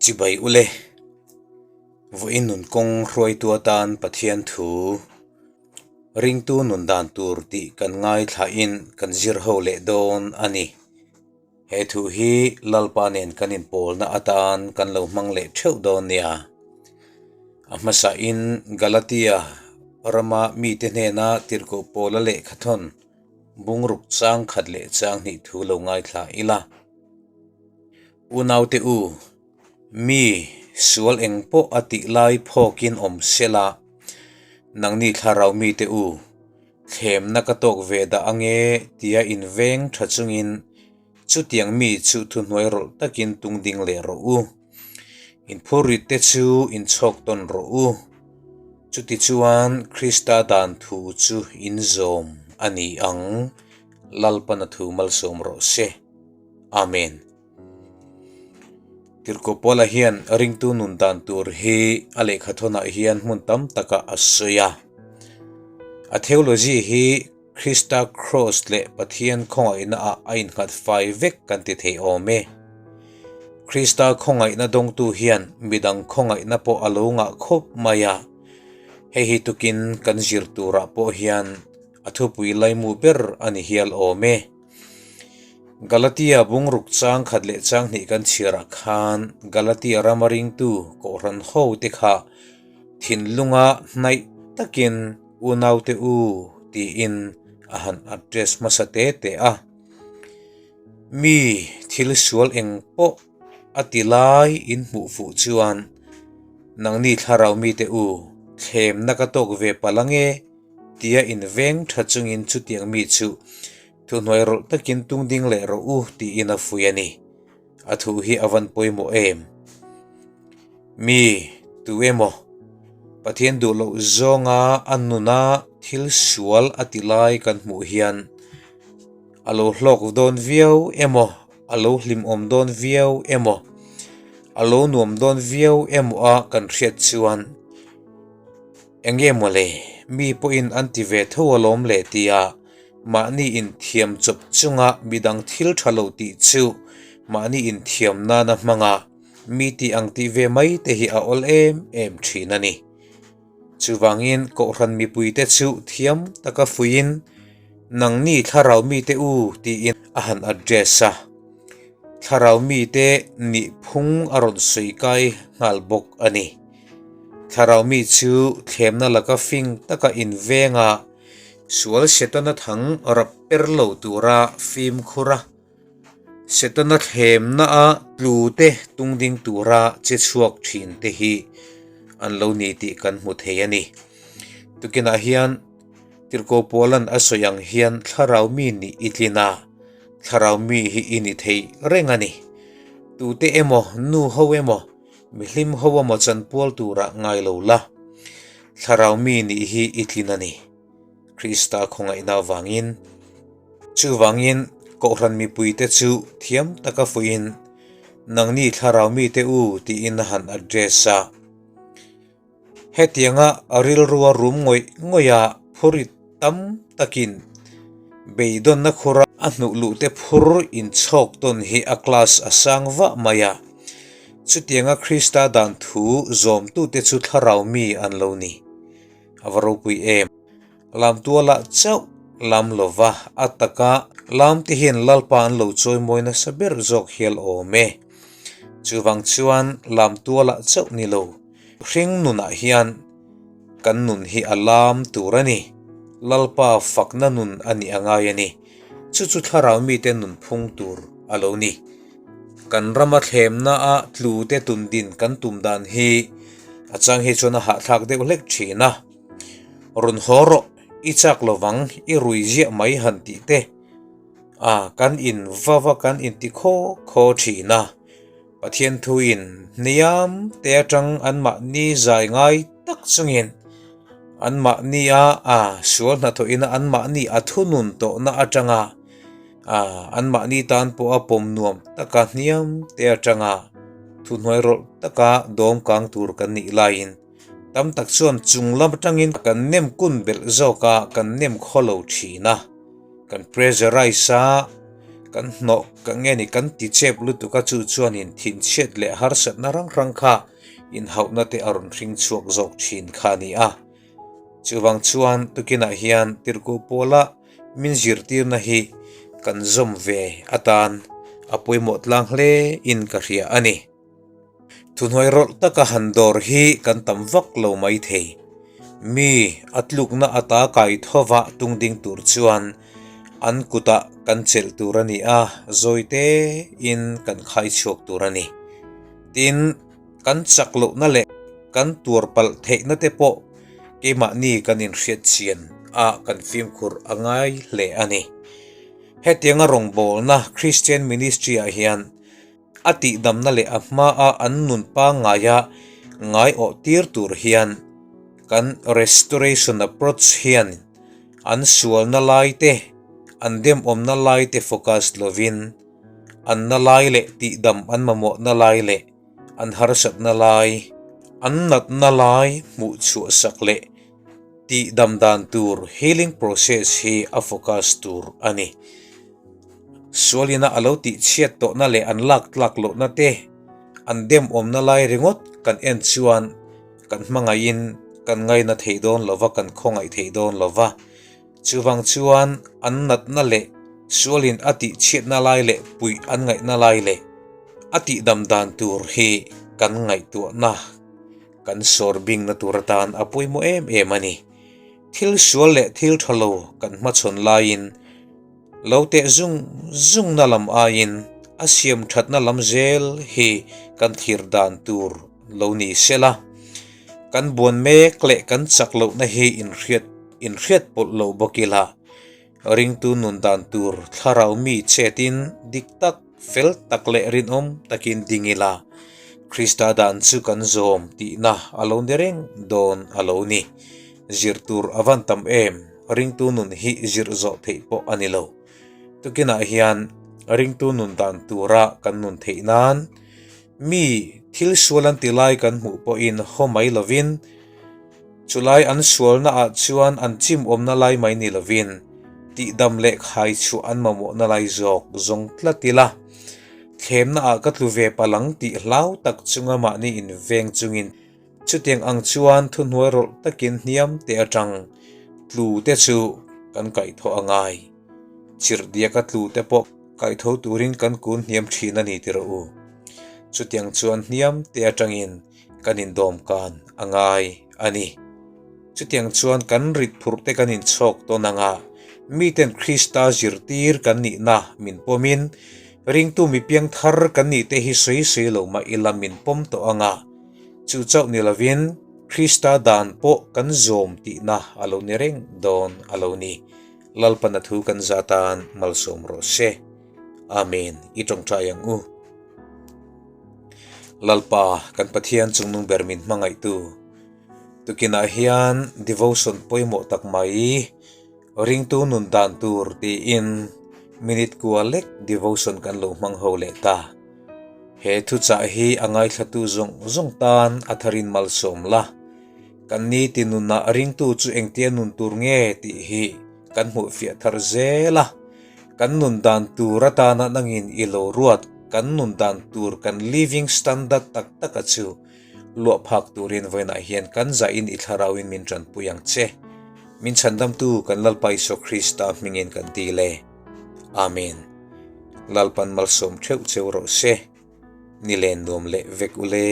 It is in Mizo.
Chibai ule, vawiin nun kawng hruaitu atan Pathian thu ringtu nun dan tur tih kan ngaithlain kan zir ho leh dawn a ni. He thu hi Lalpa nen kan inpawlna atan kan lo hmang leh theuh dawn nia. A hmasain Galatia rama mite hnena tirhkoh Paula lehkhathawn bungruk chang khat leh chang hnih thu lo ngaithla ila. Unaute u, mi sual eng pawh a tih lai phawkin awm sela, nangni thlarau mite u, thlemna ka tawk ve dah ange tia inveng tha chungin chutiang mi chu thuhnuai rawlh takin tung ding leh rawh u. Inphurrit te chu inchhawk tawn rawh u. Chutichuan Krista dan thu chu inzawm a ni ang, Lalpana thu malsawm rawh se. Amen. Tirhkoh Paula hian ringtu nun dan tur hi a lehkhathawnah hian hmun tam takah a sawi a. A theology hi Krista Kraws leh Pathian khawngaihna ah a innghat fai vek kan ti thei awm e. Krista khawngaihna dawngtu hian midang khawngaihna pawh a lo ngah khawp mai a. Hei hi tukin kan zir turah pawh hian a thupui laimu ber a ni hial awm e. Galatia bungruk chang khat leh chang hnih kan chhiarah khan Galatia rama ringtu Kohhran ho te kha thinlunga hnaih takin unaute u tiin a han address hmasa te te a. Mi thil sual eng pawh a ti lai in hmuh fuh chuan nangni thlarau mite u thlemna ka tawk ve palh ange tia inveng tha chungin chutiang mi chu Thuhnuai rawlh takin tung ding leh rawh u tiin a fui a ni. A thu hi a van pawimawh em? Mi, tu emaw? Pathian duh loh zawnga a nuna thil sual a ti lai kan hmuh hian a lo hlawk dawn viau emaw, a lo hlimawm dawn viau emaw, a lo nuam dawn viau emaw a kan hriat chuan eng nge maw le, mi pawhin an ti ve tho alawm le tia Mahni inthiam chawp chunga midang thil tha lo tih chu mahni inthiam nana hmanga mi tih ang tih ve mai te hi a awl em em thin a ni. Chuvangin Kohhran mipuite chu thiam taka fuiin nangni thlarau mite u tiin a han address a. Thlarau mite nih phung a rawn sawi kai nghal bawk a ni. Thlarau mi chu thlemna laka fing taka invenga Sual Setana thang rap per lo tura fimkhur a, Setana thlemna a tlu te tung ding tura che chhuak thin te hi an lo ni tih kan hmu thei a ni. Tukinah hian Tirhkoh Paula'n a sawi ang hian thlarau mi nih i tlin a, thlarau mi hi i ni thei reng a ni. Tute emaw, nu ho emaw, Mihlim ho amaw chanpual turah ngai lo la, thlarau mi nih hi i tlin a ni, Krista khawngaihna avangin. Chuvangin, Kohhran mipuite chu thiam taka fuihin, Nangni thlarau mite u tiin a han address a. Hetianga a rilrua rum ngawih ngawih a phurit tam takin beidawnna khura a hnuh luh te phur inchhawk tawn hi a class a sang vah mai a. Chutianga Krista dan thu zawmtute chu thlarau mi an lo ni. A va ropui em! Lamtualah chauh lam lova a taka lam te hian Lalpa an lo chawimawi nasa ber zawk hial awm e. Chuvang chuan lamtualah chauh ni lo, hring nunah hian kan nun hi a lam tur a ni. Lalpa fakna nun a nih a ngai a ni. Chu chu thlarau mite nunphung tur a lo ni. Kan rama thlemna a tlu te tundin kan tum dan hi a chang hi chuan a hahthlak deuh hlek thin a. Rawn haw rawh, i chak lovang, i rui ziah mai han tih te. A, kan in va va kan in ti khaw khaw thin a. Pathian thuin hniam te atang anmahni zai ngai tak chungin anmahni a, a, sual hnathawhina anmahni a thunun tawhna atanga, a, anmahni tan pawh a pawm nuam taka hniam te atanga thuhnuai rawlh taka dawm kang tur kan nih laiin Tam tak chuan chung lam atangin kan nem kun belh zawk a, kan nem khaw lo thin a. Kan pressurize a, Kan hnawh ka nge ni kan ti chep lutuk a chu chuanin thinchhiat leh harsatna hrang hrang kha inhauhna te a rawn hring chhuak zawk thin kha a ni a. Chuvang chuan tukinah hian tirhkoh pawla min zirtirna hi kan zawm ve atan a pawimawh tlang hle in ka hria a ni. Thuhnuai rawlh taka han dawr hi kan tam vak lo mai thei. Mi a tlukna ata kai thova tung ding tur chuan an kutah kan chelh tur a ni a, zawi tein kan khai chhuak tur a ni. Tin, kan chak lohna leh kan tuar palh theihna te pawh keimahni kan inhriat chian a kan fimkhur a ngai hle a ni. Hetianga rawngbawlna Christian Ministry-ah hian A tihdamna leh a hmaa an nun pangngaia ngaiawh tir tur hian kan restoration approach hian an sualna lai te, an demawmna lai te focus lovin an na lai leh tihdam an mamawhna lai leh an harsatna lai, an natna lai hmuh chhuahsak leh tihdam dan tur healing process hi a focus tur a ni. Sualina a lo tihchhiat tawhna leh an lak tlak lohna te, an dem awmna lai ringawt kan en chuan kan hmangaihin kan ngaina thei dawn lo va, kan khawngaih thei dawn lo va. Chuvang chuan an natna leh sualin a tihchhiatna lai leh puih an ngaihna lai leh a tihdam dan tur hi kan ngaihtuahna kan sawr bingna tur atan a pawimawh em em a ni. Thil sual leh thil tha lo kan hmachhawn laiin Lo teh zung zungna lam aiin a siam thatna lam zel hi kan thlir dan tur lo ni sela, kan buan mek leh kan chak lohna hi inhriat inhriat pawlh lo bawk ila, ringtu nun dan tur thlarau mi chetin dik tak, fel tak leh rinawm takin ding ila, Krista dan chu kan zawm tihna a lo ni reng dawn a lo ni. Zir tur a van tam em? Ringtu nun hi zirh zawh theih pawh a ni lo. Tukinah hian ringtu nun dan tura kan nun theih nan mi thil sual an ti lai kan hmuh pawhin haw mai lovin chulai an sualna ah chuan an chim awmna lai mai ni lovin tihdam leh khai chhuah an mamawhna lai zawk zawng tlat ila thlemna ah ka tlu ve palang tih hlau tak chunga mahni inveng chungin Chutiang ang chuan thuhnuai rawlh takin hniam te atang tlu te chu kan kaihthawh a ngai. Chirhdiaka tlu te pawh kaihtho turin kan kun hniam thin a ni ti rawh u. Chutiang chuan hniam te atangin kan indawmkan a ngai a ni. Chutiang chuan kan rit phurh te kan inchhawk tawn anga miten Krista zirtir kan nihna min pawmin ringtu mi piangthar kan nih te hi sawi sawi lo mah ila min pawm tawh anga Chu chauh ni lovin Krista dan pawh kan zawm tihna a lo ni reng dawn a lo ni. Lalpana thu kan za tan malsawm rawh se. Amen. I tawngtai ang u. Lalpa, kan Pathian chungnung ber min hmangaihtu. Tukinah hian devotion pawimawh tak mai ringtu nun dan tur tiin minute kua lek devotion kan lo hmang ho leh ta. He thuchah hi a ngaithlatu zawng zawng tan a tharin malsawm la. Kan ni ti nunah ringtu chu engtia nun tur nge tih hi kan hmuh fiah thar zel a. Kan nun dan tur atana nangin i lo ruat kan nun dan tur kan living standard tak taka chu luah phak turin vawiinah hian kan zahin i thlarauin min tanpui ang che. Min chhandamtu kan Lalpa Isua Krista hmingin kan dil e. Amen. Lalpan malsawm theuh cheu rawh se. Ni len nuam leh vek ule.